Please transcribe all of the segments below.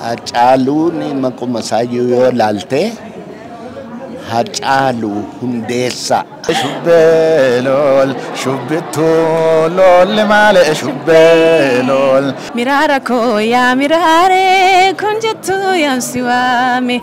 Hacaaluun maquma isaayyuu yoo ilaalte Hacaaluu Hundeessaa. Shubbee lool shubbittuu lolli malee shubbee lool. Miraara koo yaa miraaree kun jettu yaamsi waame.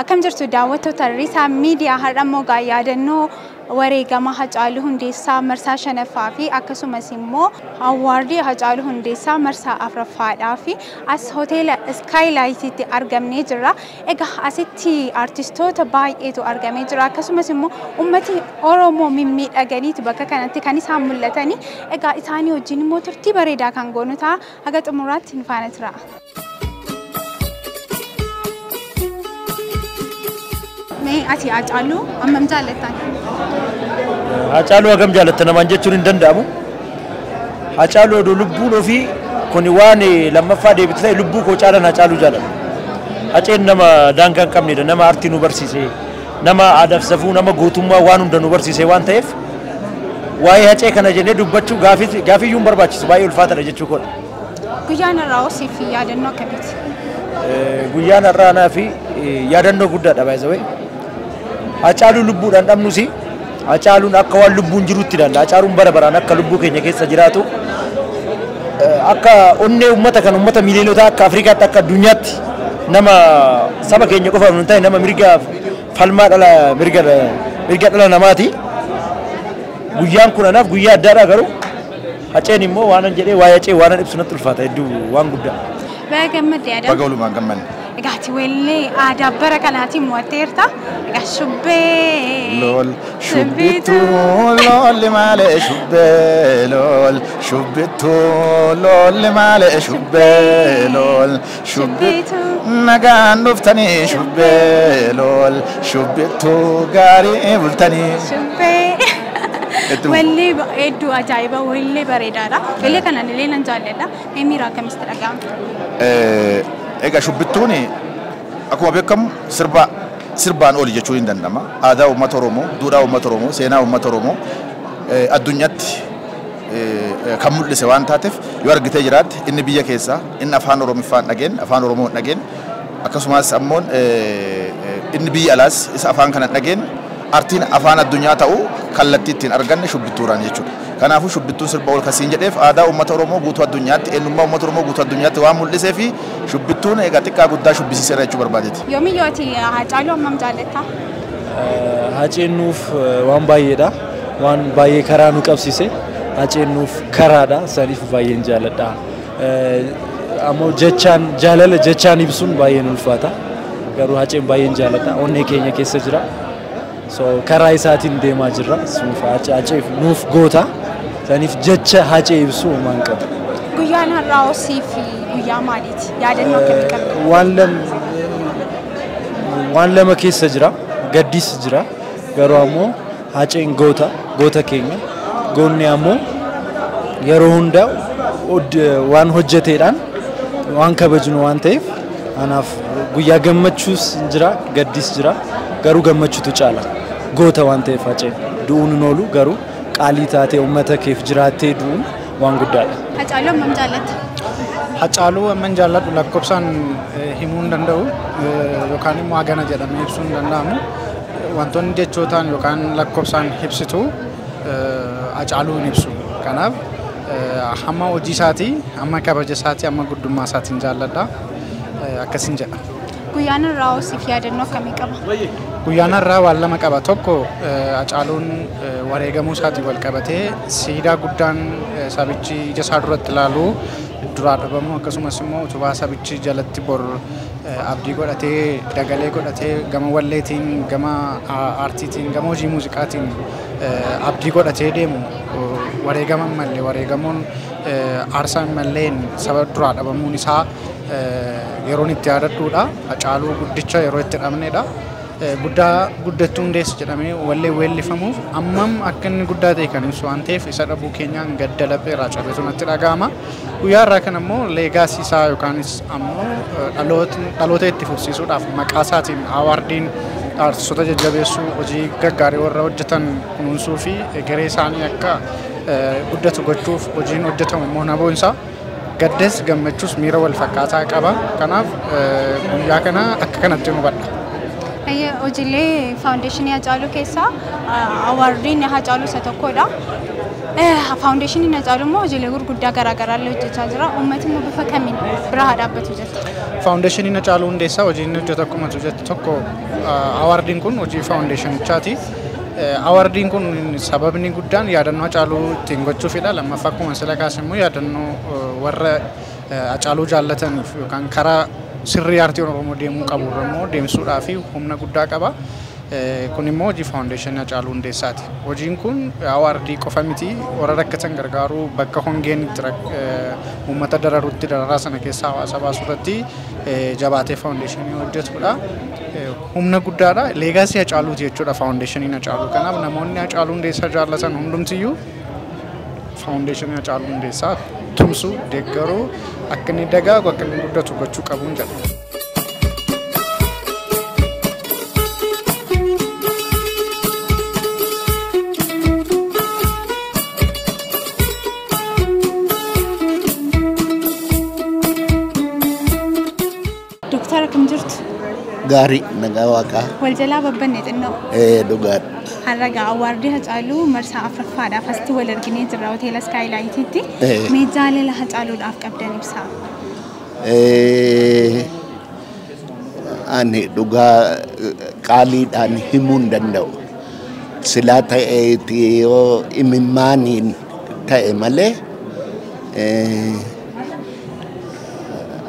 Akkam jirtu daawwattoota Risaa Miidiyaa har'a immoo yaadannoo wareegama Hacaaluu Hundeessaa marsaa shanaffaa fi akkasumas immoo awwaardii Hacaaluu Hundeessaa marsaa afuraffaadhaa fi as hoteela Iskaayilaayitiitti argamnee jirra. Egaa asitti artistoota baay'eetu argamee jira. Akkasumas immoo uummati Oromoo mimmiidhaganiitu bakka kanatti kan isaan mul'atanii. Egaa isaanii wajjin immoo turtii bareedaa kan goonu ta'a. Haga xumuraatti nu faana tura. Mee ati Hacaaluu hammam jaallattan? Hacaaluu hagam jaallatta namaan jechuun hin danda'amu. Hacaaluu odoo lubbuun ofii kun waan lammaffaa deebitu ta'e lubbuu koo caalaan Hacaaluu jaalladha. Haceen nama daangaa hin qabnedha. Nama aartii nu barsiise, nama aadaaf safuu, nama gootummaa waan hunda nu barsiise waan ta'eef waa'ee Hacee kana jennee dubbachuu gaafiyyuu hin barbaachisu, baay'ee ulfaataadha jechuu koodha. Guyyaan har'aa siif yaadannoo akkamiiti? Guyyaan har'aa anaa fi yaadannoo guddaadha baay'ee. Hacaaluu lubbuudhaan dhabnus Hacaaluun akka waan lubbuun jirutti ilaalla. Hacaaluun bara baraan akka lubbuu keenya keessa jiraatu akka onnee uummata kan uummata miiliyoonota akka Afrikaatti akka addunyaatti nama saba keenya qofaaf hin taane nama mirga falmaa dhala mirga dhala namaati. Guyyaan kun anaaf guyyaa addaadha garuu Haceen immoo waanan jedhee waa'ee Hacee waanan ibsu natti ulfaata hedduu waan guddaa. Baga gammadde yaadama. Baga walumaan gammanne. Egaa ati weellee aadaa bara kanaatiin mo'atteerta. Egaa shubbee Lool shubbittuu lolli malee shubbee lool shubbittuu lolli malee shubbee lool shubbittuu nagaan dhuftanii shubbee lool shubbittuu gaarii bultanii. Shubbee. Weellee hedduu ajaa'iba weellee bareedaadha. Weellee kanaan illee nan jaalladha. Mee miira akkamitti dhaga'ama? Egaa shubbittuun akkuma beekamu sirbaan oli jechuun hin danda'ama. Aadaa uummata Oromoo, duudhaa uummata Oromoo, seenaa uummata Oromoo addunyaatti kan mul'ise waan taateef yoo argitee jiraatte inni biyya keessaa inni afaan Oromiffaan dhageen afaan Oromoo dhageen akkasumas ammoo inni biyya alaas isa afaan kana dhageen artiin afaan addunyaa ta'uu kallattii ittiin arganne shubbittuudhaan jechuudha. Kanaafuu shubbittuun sirba ol kasiin jedheef aadaa uummata Oromoo guutuu addunyaatti eenyummaa uummata Oromoo guutuu addunyaatti waan mul'isee fi shubbittuun egaa xiqqaa guddaa shubbisiiseera jechuu barbaadeeti. Yoomiyyuu ati Hacaaluu hammam jaallatta? Haceen nuuf waan baay'eedha. Waan baay'ee karaa nu qabsiise. Haceen nuuf karaadha. Saniif baay'een jaalladha. Ammoo jechaan jaalala jechaan ibsuun baay'een ulfaata. Garuu Haceen baay'een jaalladha. Onnee keenya keessa jira. So karaa isaatiin deemaa jirra. Suuf Haceef nuuf goota. Saniif jecha Hacee ibsu homaa hin qabu. Guyyaan har'aa siif guyyaa maaliiti? Yaadannoo akkamii qabda? Waan lama keessa jira. Gaddis jira. Garuu ammoo Haceen goota, goota keenya. Goonni ammoo yeroo hunda waan hojjeteedhaan waan kabajnu waan ta'eef anaaf guyyaa gammachuus jira, gaddis jira. Garuu gammachuutu caala. Goota waan ta'eef Haceen du'uun hin oolu garuu qaalii taatee uummata keef jiraattee du'uun waan guddaadha. Hacaaluu hammam jaallatta? Hacaaluu hamman jaalladhu lakkoofsaan himuu hin danda'u yookaan immoo hagana jedhamee ibsuu hin danda'amu. Wantoonni jechootaan yookaan lakkoofsaan ibsitu Hacaaluu hin ibsu. Kanaaf hamma hojii isaatii, hamma kabaja isaatii, hamma guddummaa isaatiin jaalladha. Akkasiin jedha. Guyyaan har'aa siif yaadannoo akkamii qaba? Guyyaan har'aa waan lama qaba. Tokko Hacaaluun wareegamuu isaatiin wal qabatee siidaa guddaan sabichi ija isaa duratti ilaalu duraa dhabamu akkasumas immoo utubaa sabichi jalatti bor abdii godhatee dagalee godhatee gama walleetiin gama aartiitiin gama hojii muuziqaatiin abdii godhatee deemu wareegama hin malle wareegamuun aarsaa hin malleen saba duraa dhabamuun isaa yeroon itti yaadadhuudha. Hacaaluu guddicha yeroo itti dhabnedha. Guddaa guddattuu Hundeessa jedhamee wallee weellifamuuf ammam akka inni guddaa ta'e kan ibsu waan ta'eef isa dhabuu keenyaan gadda laphee irraa cabetu natti dhaga'ama. Guyyaa irraa kan ammoo legacy isaa yookaanis ammoo dhaloota itti fufsiisuudhaaf maqaa isaatiin awardiin artistoota jajjabeessuu, hojii gaggaarii warra hojjetan kunuunsuu fi egeree isaanii akka guddatu gochuuf hojiin hojjetamu immoo na boonsa. Gaddas gammachuus miira wal fakkaataa qaba. Kanaaf guyyaa kana akka kanatti hubadha. Hojiilee faawundeeshinii Hacaaluu keessaa awardiin Hacaaluu isa tokkodha. Faawundeeshiniin Hacaaluu immoo hojiilee gurguddaa garaagaraa illee hojjechaa jira. Uummati immoo bifa kamiin bira haa dhaabbatu jetta? Faawundeeshiniin Hacaaluu Hundeessaa hojii inni hojjetu akkuma jettu tokko awardiin kun hojii faawundeeshinichaati. Awardiin kun sababni guddaan yaadannoo Hacaaluu ittiin gochuufidha. Lammaffaa akkuma sila kaase immoo yaadannoo warra Hacaaluu jaallataniif yookaan karaa sirrii aartii Oromoo deemuu qabu immoo deemsuudhaa fi humna guddaa qaba. Kun immoo hojii faawundeeshinii Hacaaluu Hundeessaati. Hojiin kun awardii qofa miti, warra rakkatan gargaaruu, bakka hongeen itti uummata dararutti dararaa sana keessaa hawaasa baasuu irratti jabaatee faawundeeshinii hojjetudha. Humna guddaadha. Legacy Hacaaluuti jechuudha faawundeeshiniin Hacaaluu. Kanaaf namoonni Hacaaluu Hundeessaa jaallatan hundumtiyyuu faawundeeshinii Hacaaluu Hundeessaa tumsuu, deeggaruu, akka inni dagaagu, akka inni guddatu gochuu qabuun jedha. Dooktar, akkam jirtu? Gaarii, nagaa waaqaa. Wal jalaa babbanne xinnoo. Ee, dhugaadha. Har'a gaa awardii Hacaaluu marsaa afuraffaadhaaf asitti wal arginee jirra hoteela Iskaayilaayitiitti. Mee jaalala Hacaaluudhaaf qabdan ibsaa. Ani dhugaa qaaliidhaan himuu hin danda'u. Silaa ta'eeti yoo imimmaaniin ta'e malee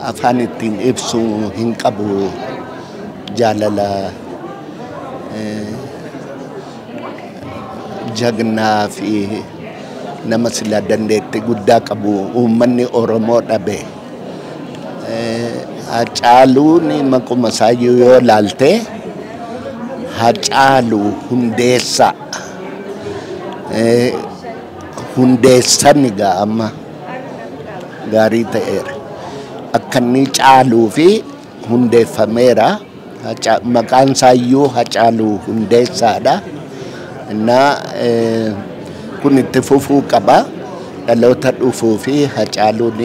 afaan ittiin ibsuu hin qabu jaalala jagnaa fi nama sila dandeettii guddaa qabu uummanni Oromoo dhabe. Hacaaluun maquma isaayyuu yoo laalte Hacaaluu Hundeessaa. Hundeessan egaa amma gaarii ta'eera. Akka inni caaluu fi hundeeffameera. Maqaan isaayyuu Hacaaluu Hundeessaadha. Innaa kun itti fufuu qaba. Dhaloota dhufuu fi Hacaaluun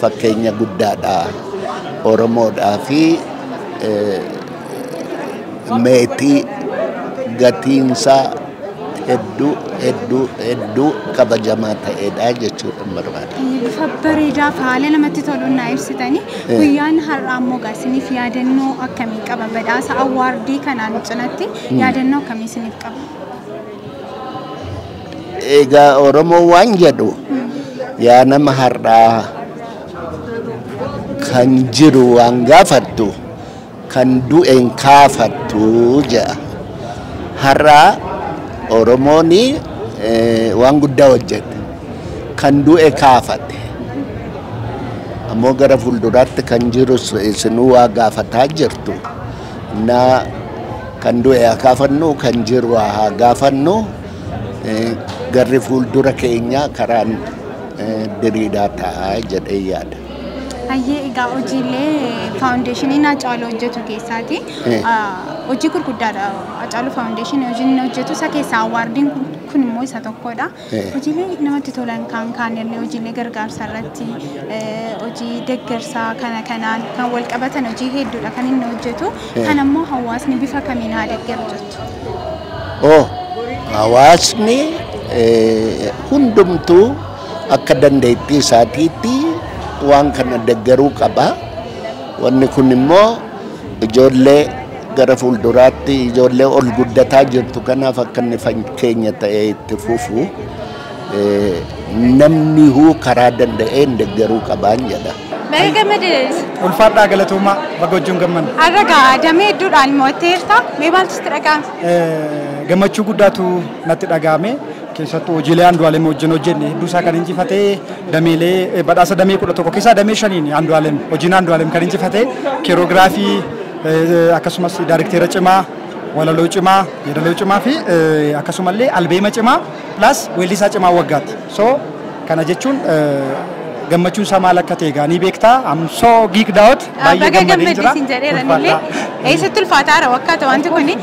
fakkeenya guddaadha. Oromoodhaa fi meetii gatiinsaa hedduu hedduu hedduu kabajamaa ta'edha jechuudha barbaada. Bifa bareedaa fi haala namatti toluun naa ibsitanii, guyyaan har'aa immoo gaa isiniif yaadannoo akkamii qaba? Badhaasa awardii kanaan cinatti yaadannoo akkamii isiniif qaba? Egaa Oromoo waan jedhu, yaa nama har'aa kan jiru waan gaafattu kan du'een kaafattu jedha. Har'aa Oromoon waan guddaa hojjete. Kan du'e kaafate. Ammoo gara fuulduraatti kan jiru isinuu waa gaafataa jirtu. Na kan du'e haa kaafannu, kan jiru haa gaafannu. Garri fuuldura keenya karaan diriiraa ta'a jedhee yaada. Hayyee, egaa hojiilee faawundeeshiniin Hacaaluu hojjetu keessaati. Hojii gurguddaadha Hacaaluu faawundeeshinii hojiin inni hojjetu, isa keessaa awardiin kun immoo isa tokkodha. Hojiilee namatti tolan kan kaanillee, hojiilee gargaarsaa irratti, hojii deeggarsaa kana kanaan kan wal qabatan hojii hedduudha kan inni hojjetu. Kan ammoo hawaasni bifa kamiin haa deeggaru jettu? Oh, hawaasni hundumtuu akka dandeettii isaatiitti waan kana deeggaruu qaba. Wanni kun immoo ijoollee gara fuulduraatti, ijoollee ol guddataa jirtu kanaaf akka inni fakkeenya ta'ee itti fufu namni huu karaa danda'een deeggaruu qabaan jedha. Baga gammadees. Ulfaadhaa, galatoomaa, baga wajjin gammanne. Har'a gaa damee hedduudhaan mo'atteerta. Mee maaltu sitti dhaga'ame? Gammachuu guddaatu natti dhaga'ame. Keessattuu hojiilee Andu'aalem wajjin hojjenne hedduu isaa kan injifatee, dameelee badhaasa damee 11 keessaa damee shaniin Andu'aalem, hojiin Andu'aalem kan injifatee, choreography, akkasumas daarikteera cimaa, Walaloo cimaa, yeedaloo cimaa fi akkasumallee albeema cimaa plus weellisaa cimaa waggaatti. So kana jechuun gammachuun isaa maal akka ta'e gaanii beektaa. I'm so geeked out. Baay'ee gammadeen jira. Baga gammadde. Eessatti ulfaataara wakkaata wanti kuni?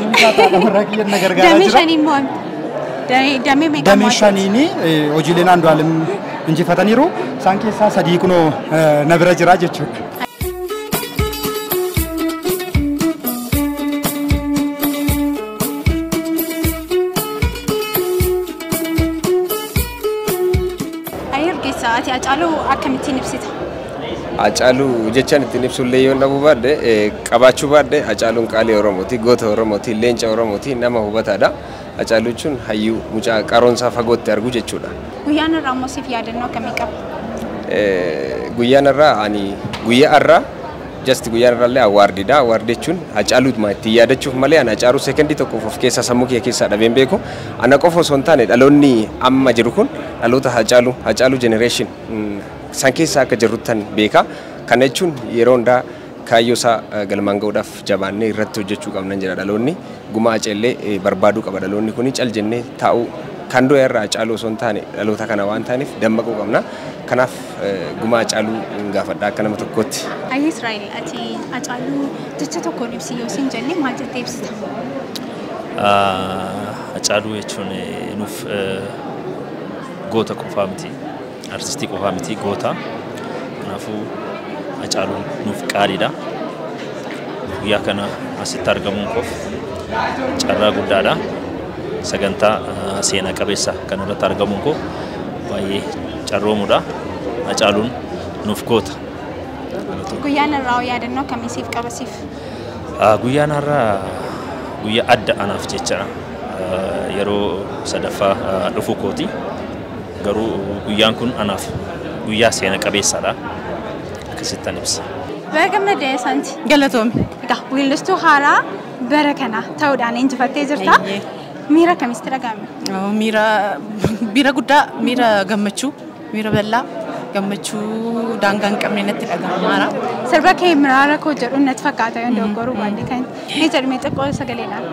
Damee shaniin mo'ame. Damee meeqa? Damee shaniini hojiileen Andu'aalem injifataniiru. Isaan keessaa sadii kunoo na bira jira jechuudha. Ati Hacaaluu akkamittiin ibsita? Hacaaluu jechaan ittiin ibsullee yoo dhabuu baadhe, qabaachuu baadhe, Hacaaluun qaalii Oromooti, goota Oromooti, leenca Oromooti, nama hubataadha. Hacaaluu jechuun hayyuu mucaa qaroonsaa fagootti argu jechuudha. Guyyaan irraa immoo siif yaadannoo akkamii qaba? Guyyaan irraa ani guyyaa irraa just guyyaan irraallee awardiidha. Award jechuun Hacaaluutuma ittiin yaadachuuf malee ani Hacaaluu sekendii tokkoof of keessaa sammuu kiyya keessaa dhabeen beeku. Ana qofa osoo hin taane dhaloonni amma jiru kun dhaloota Hacaaluu, Hacaaluu generation san keessa akka jirruttan beeka. Kana jechuun yeroo hundaa kaayyoo isaa galmaan ga'uudhaaf jabaannee irratti hojjechuu qabnan jira dhaloonni. Gumaa Haceellee barbaaduu qaba dhaloonni kuni, cal jennee taa'uu kan du'e irraa Hacaaluu osoo hin taane dhaloota kana waan taaneef dammaquu qabna. Kanaaf gumaa Hacaaluu gaafadha akka nama tokkootti. Ayyi Israa'el, ati Hacaaluu jecha tokkoon ibsi yoo siin jenne maal jettee ibsita? Hacaaluu jechuun nuuf goota qofaa miti, artistii qofaa miti, goota. Kanaafuu Hacaaluun nuuf qaaliidha. Guyyaa kana asitti argamuun koof carraa guddaadha. Sagantaa seenaa qabeessa kan irratti argamuun koo baay'ee carroomuudha. Hacaaluun nuuf goota. Guyyaan irraa yaadannoo akkamii siif qaba siif? Guyyaan har'aa guyyaa adda anaaf jechaadha. Yeroo sadaffaa dhufuu kooti. Garuu guyyaan kun anaaf guyyaa seena qabeessaadha. Akkasittan ibsa. Baga gammadee, Santi. Galatoomi. Egaa weellistuu haaraa bara kana ta'uudhaan injifattee jirta. Miira akkamitti dhaga'ame? Miira miira guddaa, miira gammachuu, miira bal'aa, gammachuu daangaa hin qabne natti dhaga'amaara. Sirba kee "Miraara koo" jedhu natti fakkaata, yoo dogoggoruu baadhe, kan ni jedhame xiqqoo sagaleedhaan.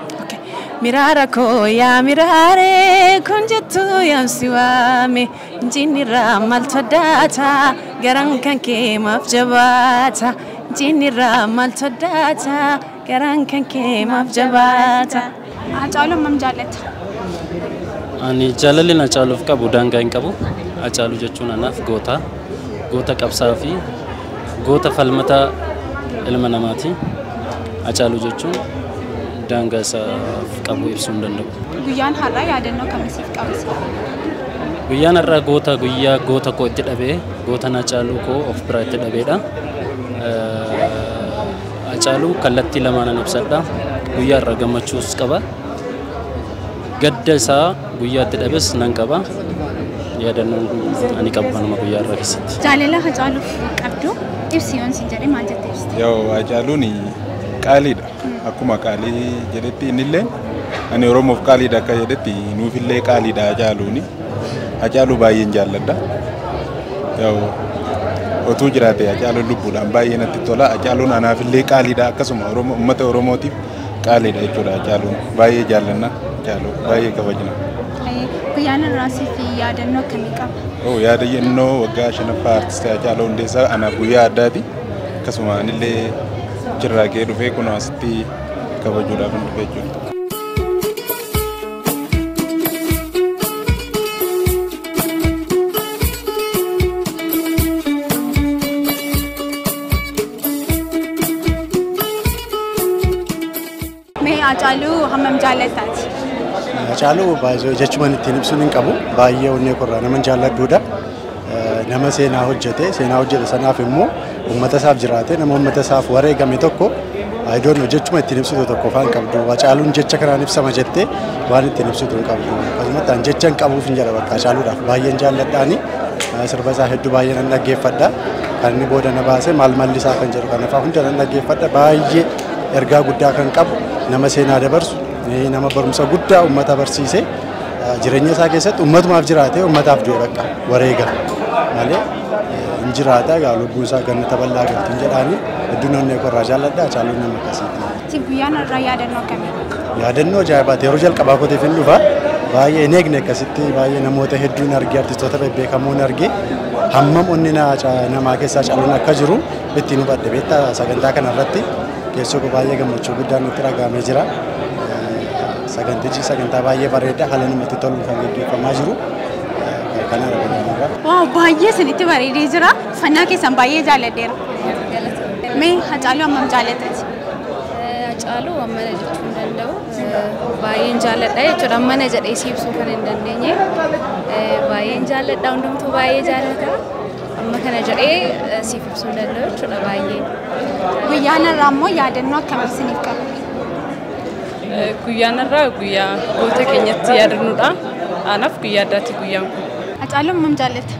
Miraara koo yaa miraaree kun jettu yaamsi waame, injiinirraa maaltu addaata, garaan kan kee maaf jabaata, injiinirraa maaltu addaata, garaan kan kee maaf jabaata. Hacaaluu hammam jaallatta? Ani jaalalli Hacaaluuf qabu daangaa hin qabu. Hacaaluu jechuun anaaf goota. Goota qabsaa fi goota falmataa ilma namaati. Hacaaluu jechuun daangaa isaaf qabu ibsuu hin danda'u. Guyyaan har'aa yaadannoo akkamii siif qaba? Guyyaan har'aa goota, guyyaa goota koo itti dhabee, goota Hacaaluu koo of biraa itti dhabeedha. Hacaaluu kallattii lamaanan ibsadha. Guyyaa har'aa gammachuus qaba. Gadda isaa guyyaa itti dhabes nan qaba. Yaadannoon ani qabu kanuma guyyaa har'aa keessatti. Jaalala Hacaaluuf qabdu ibsi yoon siin jedhee maal jettee ibsita? Yoo Hacaaluun qaaliidha. Akkuma qaalii jedhetti innillee ani Oromoof qaaliidha akka jedhetti nuufillee qaaliidha Hacaaluuni. Hacaaluu baay'een jaalladha. Yoo otuu jiraate Hacaaluun lubbuudhaan baay'ee natti tola. Hacaaluun anaafillee qaaliidha, akkasuma uummata Oromootiif qaaliidha jechuudha Hacaaluun. Baay'ee jaallanna Hacaaluu, baay'ee kabajna. Guyyaan har'aa siif yaadannoo akkamii qaba? Oh, yaadannoo waggaa shanaffaa artistii Hacaaluu Hundeessaa anaaf guyyaa addaati. Akkasuma anillee achirraa ka'ee dhufee kun asitti kabajuudhaaf hin dhufe jechuudha. Mee Hacaaluu hammam jaallattaati? Hacaaluu baay'ee jechuun ittiin ibsuun hin qabu. Baay'ee onnee korraa nama jaalladhuudha. Nama seenaa hojjete, seenaa hojjete sanaaf immoo uummata isaaf jiraate, nama uummata isaaf wareegame tokko, I don't know, jechuma ittiin ibsitu tokko afaan qabdu. Hacaaluun jecha kanaan ibsama jettee waan ittiin ibsitu hin qabdu. Akkasumatti an jecha hin qabuuf hin jedha bakka Hacaaluudhaaf baay'een jaalladhaani. Sirba isaa hedduu baay'ee nan dhaggeeffadha. Kan inni booda na baase maal malli isaa kan jedhu kana fa'aa hunda nan dhaggeeffadha. Baay'ee ergaa guddaa kan qabu, nama seenaa dabarsu, nama barumsa guddaa uummata barsiise, jireenya isaa keessatti uummatumaaf jiraate, uummataaf du'e, bakka wareegame malee hin jiraata. Egaa lubbuun isaa gannata bal'aa galtiin jedhaani, hedduu onnee korraa jaalladha. Hacaaluun nama akkasiiti. Guyyaan har'aa yaadannoo akkamii? Yaadannoo ajaa'ibaati yeroo jalqabaa kootiif hin dhufa. Baay'ee hin eegne akkasitti baay'ee namoota hedduun argee artistoota bebbeekamoon argee hammam onni namaa keessaa Hacaaluun akka jiru ittiin hubadhe beektaa sagantaa kanarratti keessoo koo baay'ee gammachuu guddaan nutti dhaga'amee jira. Sagantichi sagantaa baay'ee bareedaa haala namatti toluun kan gaggeeffamaa jiru. Waaw baay'ee isinitti bareedee jira. Uffannaa keessan baay'ee jaalladheera. Mee Hacaaluu hammam jaallattati? Hacaaluu hammana jechuu hin danda'u. Baay'een jaalladha jechuudha. Hammana jedhee si ibsuu kan hin dandeenye. Baay'een jaalladha. Hundumtuu baay'ee jaallata. Amma kana jedhee siif ibsuu hin danda'u jechuudha baay'ee. Guyyaan har'aa immoo yaadannoo akkamii isiniif qaba? Guyyaan har'aa guyyaa goota keenyatti yaadannudha. Anaaf guyyaa addaati guyyaan kun. Hacaaluu hammam jaallatta?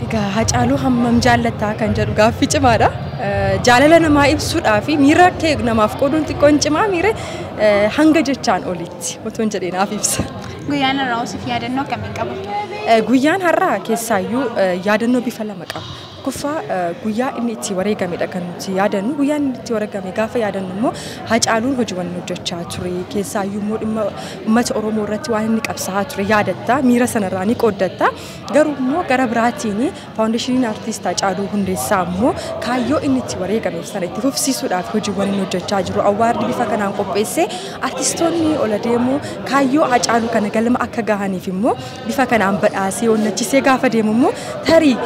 Egaa Hacaaluu hammam jaallattaa kan jedhu gaaffii cimaadha. Jaalala namaa ibsuudhaa fi miira kee namaaf qooduun xiqqoon cimaa miira hanga jechaan olitti otoo hin jedhee naaf ibsa. Guyyaan har'aa siif yaadannoo akkamii qaba? Guyyaan har'aa keessaayyuu yaadannoo bifa lama qaba. Kuffaa guyyaa inni itti wareegamedha kan nuti yaadannu. Guyyaan inni itti wareegame gaafa yaadannu immoo Hacaaluun hojiiwwan hojjechaa ture. Keessaayyuu immoo dhimma uummata Oromoo irratti waan inni qabsaa'aa ture yaadatta. Miira sanarraa ni qooddatta. Garuu immoo gara biraatiin faawundeeshiniin artiist Hacaaluu Hundeessaa immoo kaayyoo inni itti wareegameef sana itti fufsiisuudhaaf hojiiwwan inni hojjechaa jiru. Awwaardi bifa kanaan qopheessee artistoonni ol adeemu kaayyoo Hacaaluu kana galma akka gahaniif immoo bifa kanaan badhaasee onnachisee gaafa deemu immoo tarii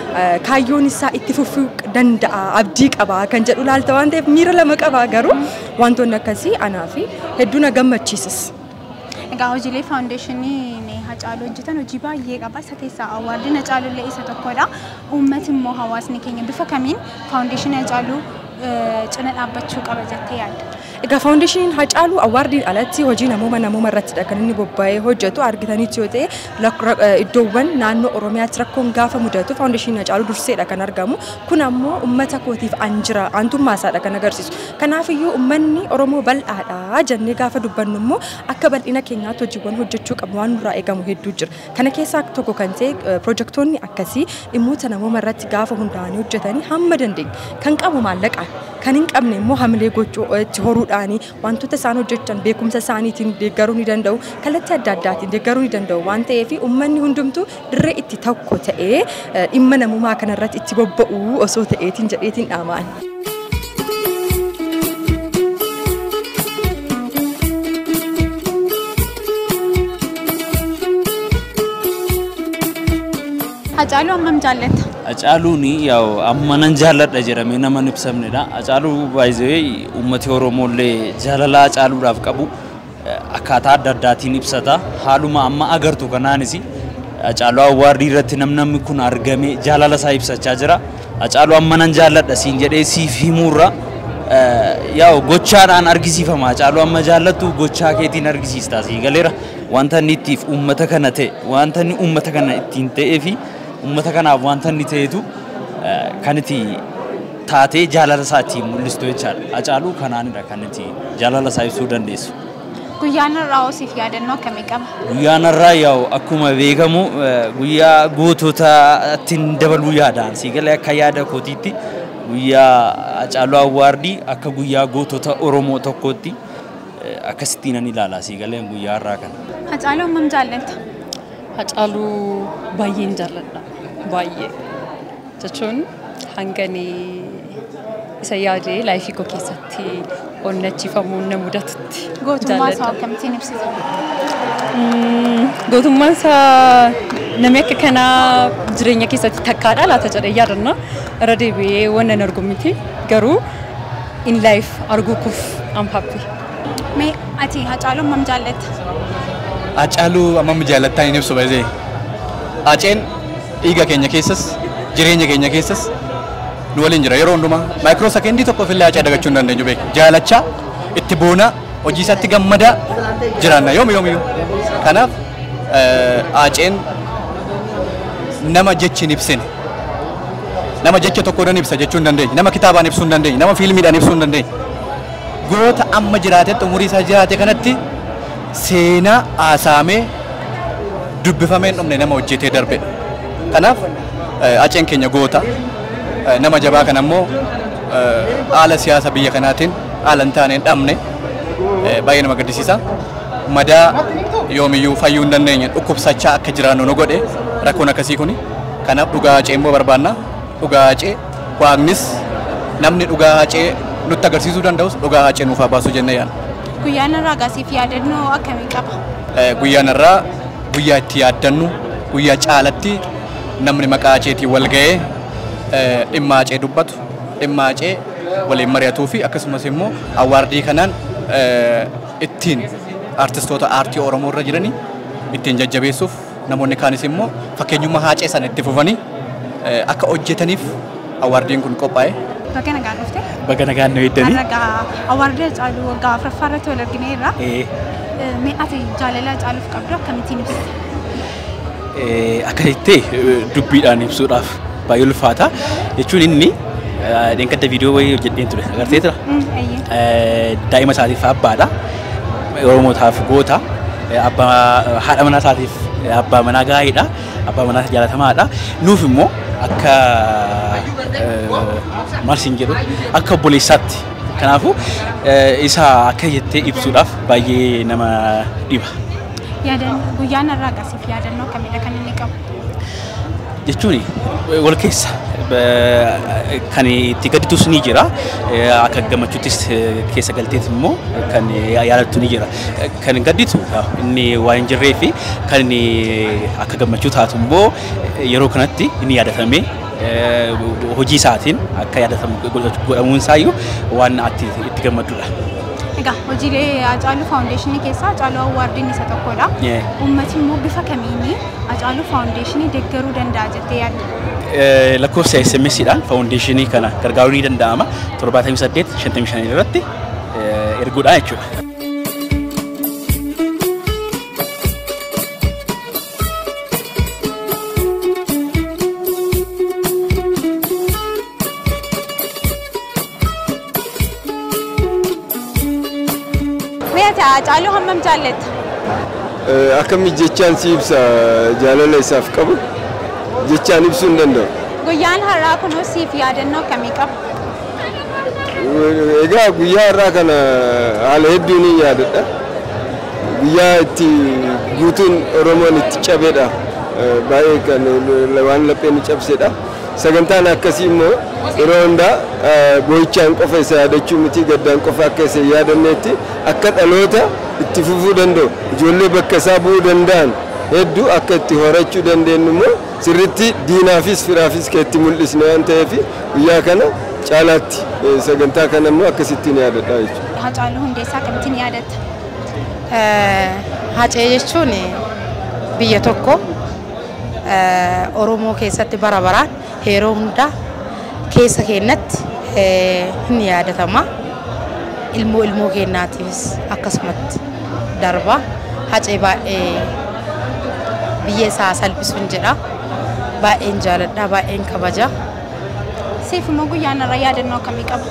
kaayyoon isaa itti fufuu danda'a abdii qaba kan jedhu laalta waan ta'eef miira lama qaba garuu wantoonni akkasii anaa fi hedduu na gammachiisas. Egaa hojiilee faawundeeshinii Hacaaluu hojjetan hojii baay'ee qaba. Isa keessaa awwaardiin Hacaaluu illee isa tokkodha. Uummati immoo hawaasni keenya bifa kamiin faawundeeshinii Hacaaluu cina dhaabbachuu qaba jettee yaadda? Egaa faawundeeshiniin Hacaaluu awwaardiin alatti hojii namooma irrattidha kan inni bobba'ee hojjetu argitanitti yoo ta'e iddoowwan naannoo Oromiyaatti rakkoon gaafa mudatu faawundeeshiniin Hacaaluu durseedha kan argamu. Kun ammoo uummata kootiif an jira aantummaa isaadha kan agarsiisu. Kanaafiyyuu uummanni Oromoo bal'aadha jennee gaafa dubbannu immoo akka bal'ina keenyaatti hojiiwwan hojjechuu qabnu waan nurraa eegamu hedduu jira. Kana keessaa tokko kan ta'e pirojektoonni akkasii dhimmoota namooma irratti gaafa hundaa'anii hojjetanii hamma dandeenye kan qabu maallaqaan kan hin qabne immoo hamilee gochuu itti horuudhaani wantoota isaan hojjechan beekumsa isaaniitiin deeggaruu ni danda'u kallattii adda addaatiin deeggaruu ni danda'u waan ta'eef uummanni hundumtuu dirree itti tokko ta'ee dhimma namummaa kanarratti itti bobba'u osoo ta'eetiin jedheetiin dhaamaan. Hacaaluu hammam jaallatta? Hacaaluun yaa'u amma nan jaalladha jedhamee nama hin ibsamnedha. Hacaaluu baay'ee uummati Oromoo illee jaalala Hacaaluudhaaf qabu akkaataa adda addaatiin ibsata. Haaluma amma agartu kanaanis Hacaaluu awwaardii irratti namni kun argame jaalala isaa ibsachaa jira. Hacaaluu amma nan jaalladha siin jedhee siif himuurra yaa'u gochaadhaan argisiifama. Hacaaluu amma jaallattu gochaa keetiin argisiista sii galeera. Wanta inni ittiif uummata kana ta'e, wanta inni uummata kana ittiin ta'ee fi uummata kanaaf wanta inni ta'etu kan itti taatee jaalala isaa ittiin mul'istu jechaadha. Hacaaluu kanaanidha kan itti jaalala isaa ibsuu dandeessu. Guyyaan har'aa siif yaadannoo akkamii qaba? Guyyaan har'aa yaa'u akkuma beekamu guyyaa gootota ittiin dabaluu yaadaan sii galee akka yaada kootiitti guyyaa Hacaaluu Awwaardii akka guyyaa gootota Oromoo tokkootti akkasittiin nan ilaala sii galee guyyaa har'aa kana. Hacaaluu hammam jaallatta? Hacaaluu baay'een jaalladha. Baay'ee jechuun hangani isa yaadee laayifii koo keessatti onnachiifamuun na mudatutti. Gootummaa isaa akkamittiin ibsita? Gootummaan isaa namni akka kanaa jireenya keessatti takkaadha laata jedhee yaadanna. Irra deebi'ee waan nan argu miti garuu in life arguu kuuf I'm happy. Mee ati Hacaaluu hammam jaallatta? Hacaaluu hammam jaallattaa hin ibsu baay'ee. Haceen dhiiga keenya keessas jireenya keenya keessas nu waliin jira yeroo hundumaa maayikiroo sekeendii tokkoof illee Hacee dagachuu hin dandeenyu beeku. Jaalachaa itti boonaa hojii isaatti gammadaa jiraanna yoomiyyuu. Kanaaf Haceen nama jechi hin ibsine nama jecha tokkoodhaan ibsa jechuu hin dandeenye nama kitaabaan ibsuu hin dandeenye nama fiilmiidhaan ibsuu hin dandeenye. Goota amma jiraatetti umurii isaa jiraate kanatti seenaa haasaamee dubbifamee hin dhumne nama hojjetee darbedha. Kanaaf Haceen keenya goota nama jabaa kana immoo haala siyaasa biyya kanaatiin haala hin taane hin dhabne Baay'ee nama gaddisiisa. Madaa yoomiyyuu fayyuu hin dandeenye dhukkubsachaa akka jiraannu nu godhe rakkoon akkasii kuni. Kanaaf dhugaa Hacee immoo barbaanna. Dhugaa Hacee waaqnis namni dhugaa Hacee nutti agarsiisuu danda'us dhugaa Hacee nuuf haa baasu jennee yaadna. Guyyaan har'aa gaasiif yaadannoo akkamii qaba? Guyyaan har'aa guyyaa itti yaaddannu, guyyaa caalatti namni maqaa Haceetiin wal ga'ee dhimma Hacee dubbatu, dhimma Hacee waliin mari'atuu fi akkasumas immoo awwaardii kanaan ittiin artistoota aartii Oromoo irra jiranii ittiin jajjabeessuuf namoonni kaanis immoo fakkeenyummaa Hacee sana itti fufanii akka hojjetaniif awwaardiin kun qophaa'e. Baga nagaan dhufte. Baga nagaan nu eeddanii. Har'a awwaardii Hacaaluu waggaa afuraffaa irratti wal argineerra. Mee ati jaalala Hacaaluuf qabdu akkamittiin ibsita? Akka jettee dubbiidhaan ibsuudhaaf baay'ee ulfaata. Jechuun inni dheengadda viidiyoo wayii hojjedheen ture agartee tura. Daa'ima isaatiif abbaadha. Oromootaaf goota. Abbaa haadha manaa isaatiif abbaa manaa gaariidha. Abbaa manaa jaalatamaadha. Nuuf immoo akka maal siin jedhu akka obboleessaatti. Kanaafuu isa akka jettee ibsuudhaaf baay'ee nama dhiba. Guyyaan har'aa gaasiif yaadannoo akkamidha kan inni qabu? Jechuun wal keessa kan itti gadditus ni jira, akka gammachuuttis keessa galteet immoo kan yaadattu ni jira. Kan gadditu inni waan hin jirree fi kan akka gammachuu taatu immoo yeroo kanatti inni yaadatamee hojii isaatiin akka yaadatamu godhamuun isaayyuu waan ati itti gammaddudha. Egaa hojiilee Hacaaluu Faawundeeshinii keessaa Hacaaluu Awwaardiin isa tokkodha. Uummatni immoo bifa kamiin Hacaaluu Faawundeeshinii deeggaruu danda'a jettee yaadda? Lakkoofsa SMS-dhaan faawundeeshinii kana gargaaruu ni danda'ama. 78 55 irratti erguudhaan jechuudha. Hacaaluu hammam jaallatta? Akkami jechaan si ibsa jaalala isaaf qabu jechaan ibsuu hin danda'u. Guyyaan har'aa kunoo siif yaadannoo akkamii qaba? Egaa guyyaa har'aa kana haala hedduun ni yaadadha. Guyyaa itti guutuun Oromoon itti cabedha. Baay'ee kan waan lapheen cabsedha. Sagantaan akkasii immoo yeroo hundaa boo'ichaan qofa isa yaadachuu miti gaddaan qofa akka isa yaadanneetti akka dhaloota itti fufuu danda'u ijoollee bakka isaa bu'uu danda'an hedduu akka itti horachuu dandeenyu immoo sirriitti diinaafis firaafis kan itti mul'isne waan ta'eef guyyaa kana caalaatti sagantaa kana immoo akkasittiin yaadadha jechuudha. Hacaaluu Hundeessaa akkamittiin yaadatta? Hacee jechuun biyya tokko Oromoo keessatti bara baraan yeroo hundaa keessa keenyatti ni yaadatama. Ilmoo ilmoo keenyaatiifis akkasumatti darba. Hacee baay'ee biyya isaa salphisuun jedha. Baay'een jaaladha, baay'een kabaja. Siif immoo guyyaan har'aa yaadannoo akkamii qaba?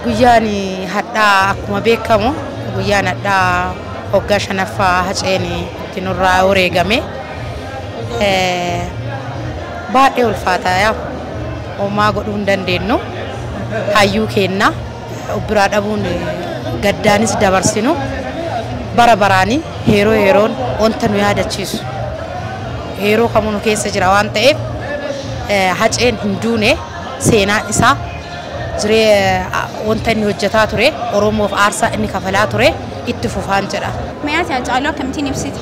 Guyyaan har'aa akkuma beekamu guyyaan har'aa waggaa shanaffaa Haceen itti nurraa wareegame. Baay'ee ulfaataa yaa homaa godhuu hin dandeenyu. Hayyuu keenna biraa dhabuun gaddaanis dabarsinu bara baraanii yeroo yeroon wanta nu yaadachiisu yeroo kamuu nu keessa jira waan ta'eef Haceen hin duune seenaan isaa jiree wanta inni hojjetaa ture Oromoof aarsaa inni kafalaa ture itti fufaan jedha. Mee ati Hacaaluu akkamittiin ibsita?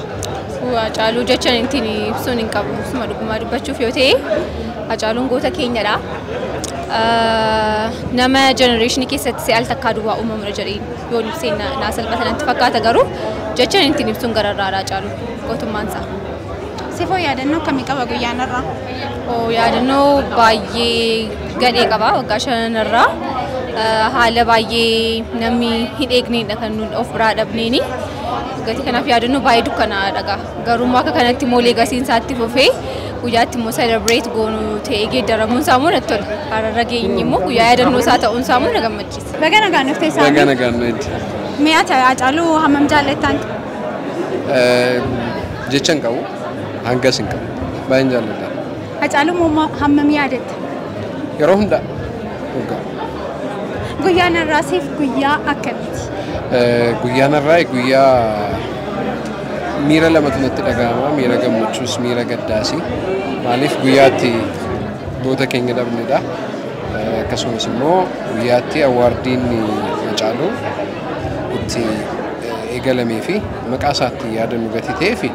Hacaaluu jechaan ittiin ibsuun hin qabu. Suma dhugumaa dubbachuuf yoo ta'e Hacaaluun goota keenyadha. Nama jenereeshinii keessatti si'al takkaa duwwaa uumamudha jedheen yoo ibsee naa salphata natti fakkaata garuu jechaan ittiin ibsuun gararraadha Hacaaluu gootummaan isaa. Sifoo yaadannoo akkamii qaba guyyaan har'aa? Yaadannoo baay'ee gadhee qaba waggaa shanarraa. Haala baay'ee namni hin eegnedha kan nuti of biraa dhabneeni. Gatii kanaaf yaadannoo baay'ee dukkanaadha. Garuu akka kanatti immoo leegasiin isaatti fufee guyyaatti immoo celebrate goonu ta'ee geeddaramuun isaa immoo natti tola. Har'a geenye immoo guyyaa yaadannoo isaa ta'uun isaa immoo na gammachiisa. Baga nagaan dhuftee Saamii. Baga nagaan dhufte. Mee ati Hacaaluu hammam jaallattan? Jecha hin qabu. Hangas hin qabu. Baay'een jaalladha. Hacaaluu hammam yaadatta? Yeroo hundaa. Dhugaa. Guyyaan har'aa siif guyyaa akkamiiti? Guyyaan har'aa guyyaa miira lamatu natti dhaga'ama. Miira gammachuus miira gaddaas. Maaliif guyyaatti goota keenya dhabnedha. Akkasumas immoo guyyaatti awwaardiin Hacaaluu itti eegalamee fi maqaa isaatti yaadannu gatii ta'ee fi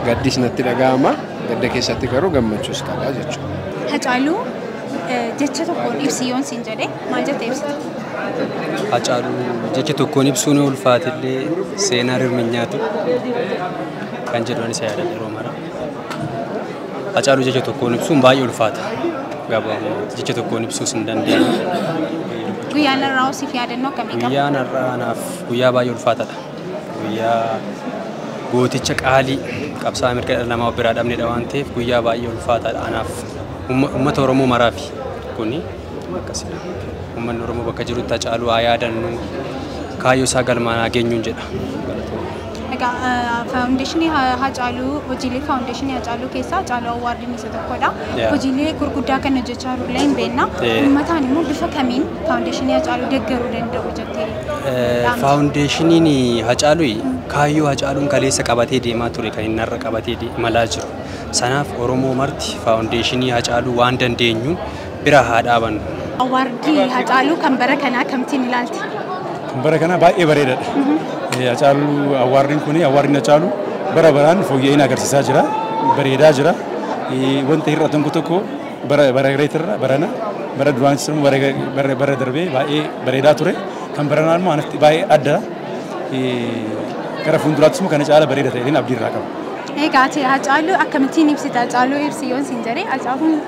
gaddis natti dhaga'ama. Gadda keessatti garuu gammachuus qaba jechuudha. Hacaaluu jecha tokkoon ibsi yoon siin jedhe maal jettee ibsita? Hacaaluu jecha tokkoon ibsuun ulfaatillee seenaa rirminyaatu kan jedhu isa yaadadha yeroo mara. Hacaaluu jecha tokkoon ibsuun baay'ee ulfaata. Gabaabumatti jecha tokkoon ibsuus hin dandeenye. Guyyaan har'aa siif yaadannoo akkamii qaba? Guyyaan har'aa anaaf guyyaa baay'ee ulfaataadha. Guyyaa gooticha qaalii qabsaa'aa mirga dhala namaa biraa dhabnedha waan ta'eef guyyaa baay'ee ulfaataadha anaaf. Uummata Oromoo maraafi kuni akkasidha. Uummanni Oromoo bakka jirutti Hacaaluu haa yaadannu kaayyoo isaa galmaan haa geenyuun jedha. Egaa faawundeeshinii Hacaaluu hojiilee faawundeeshinii Hacaaluu keessaa Hacaaluu Awwaardiin isa tokkodha. Hojiilee gurguddaa kan hojjechaa jirullee hin beekna. Uummataan immoo bifa kamiin faawundeeshinii Hacaaluu deeggaruu danda'u jettee? Faawundeeshiniin Hacaaluu kaayyoo Hacaaluun kaleessa qabatee deemaa ture kan inni har'a qabatee imalaa jiru. Sanaaf Oromoo marti faawundeeshinii Hacaaluu waan dandeenyu bira haa dhaabannu. Awwaardii Hacaaluu kan bara kanaa kamtiin ilaalti? Kan bara kanaa baay'ee bareedaadha. Hacaaluu awwaardiin kun awwaardiin Hacaaluu bara baraan fooyya'ina agarsiisaa jira. Bareedaa jira. Wanta hir'atan tokko bara bareetirra barana bara duraanis immoo bara darbee baay'ee bareedaa ture. Kan baranaa immoo anatti baay'ee adda. Gara fuulduraattis immoo kana caala bareeda ta'een abdii irraa qaba. Egaa ati Hacaaluu akkamittiin ibsita? Hacaaluu ibsi yoon siin jedhe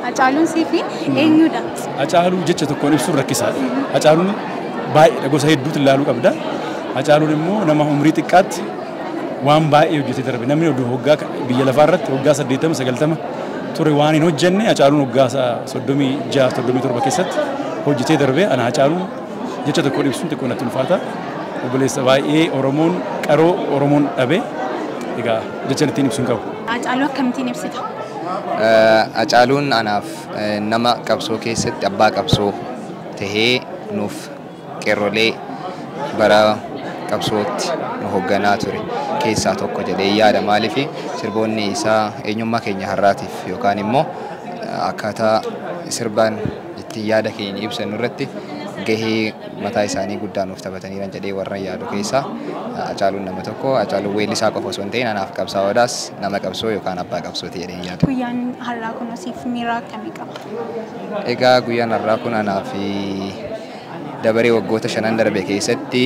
Hacaaluun siif eenyudha? Hacaaluu jecha tokkoon ibsuun rakkisaadha. Hacaaluun baay'eedha gosa hedduutu ilaaluu qabda. Hacaaluun immoo nama umrii xiqqaatti waan baay'ee hojjetee darbe. Namni waggaa biyya lafaa irratti waggaa 80 90 ture waan hin hojjenne Hacaaluun waggaa 36 37 keessatti hojjetee darbe. Ana Hacaaluun jecha tokkoon ibsuun xiqqoo natti ulfaata. Obboleessa baay'ee Oromoon qaroo Oromoon dhabe. Egaa jecha ittiin ibsuun qabu. Hacaaluu akkamittiin ibsita? Hacaaluun anaaf nama qabsoo keessatti abbaa qabsoo tahee nuuf qeerrolee bara qabsootti nu hoogganaa ture keessaa tokko jedhee yaada. Maaliif sirboonni isaa eenyummaa keenya har'aatiif yookaan immoo akkaataa sirbaan ittiin yaada keenya ibsannu irratti gahee mataa isaanii guddaa nuuf taphataniiran jedhee warra yaadu keessaa Hacaaluun nama tokko. Hacaaluun weellisaa qofa osoo hin ta'in anaaf qabsaa'oodhaas nama qabsoo yookaan abbaa qabsooti jedhee yaada. Guyyaan har'aa kun siif miira akkamii qaba? Egaa guyyaan har'aa kun anaaf dabaree waggoota 5 darbe keessatti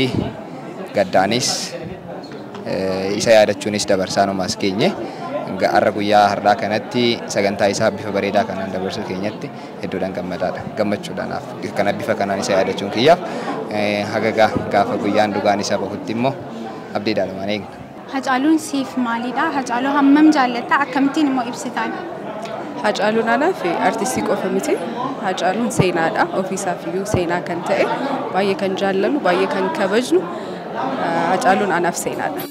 gaddaanis isa yaadachuunis dabarsaanumaas geenye. Har'a guyyaa har'aa kanatti sagantaa isaa bifa bareedaa kanaan dabarsuu keenyatti hedduudhaan gammadaadha. Gammachuudhaan kana bifa kanaan isa yaadachuun kiyyaaf haga gaafa guyyaan dhugaan isaa bahutti immoo abdiidhaan waan eegna. Hacaaluun siif maalidha? Hacaaluu hammam jaallatta? Akkamittiin immoo ibsitaan? Hacaaluun anaaf artistii qofa miti. Hacaaluun seenaadha. Ofiisaaf iyyuu seenaa kan ta'e baay'ee kan jaallannu, baay'ee kan kabajnu. Hacaaluun anaaf seenaadha.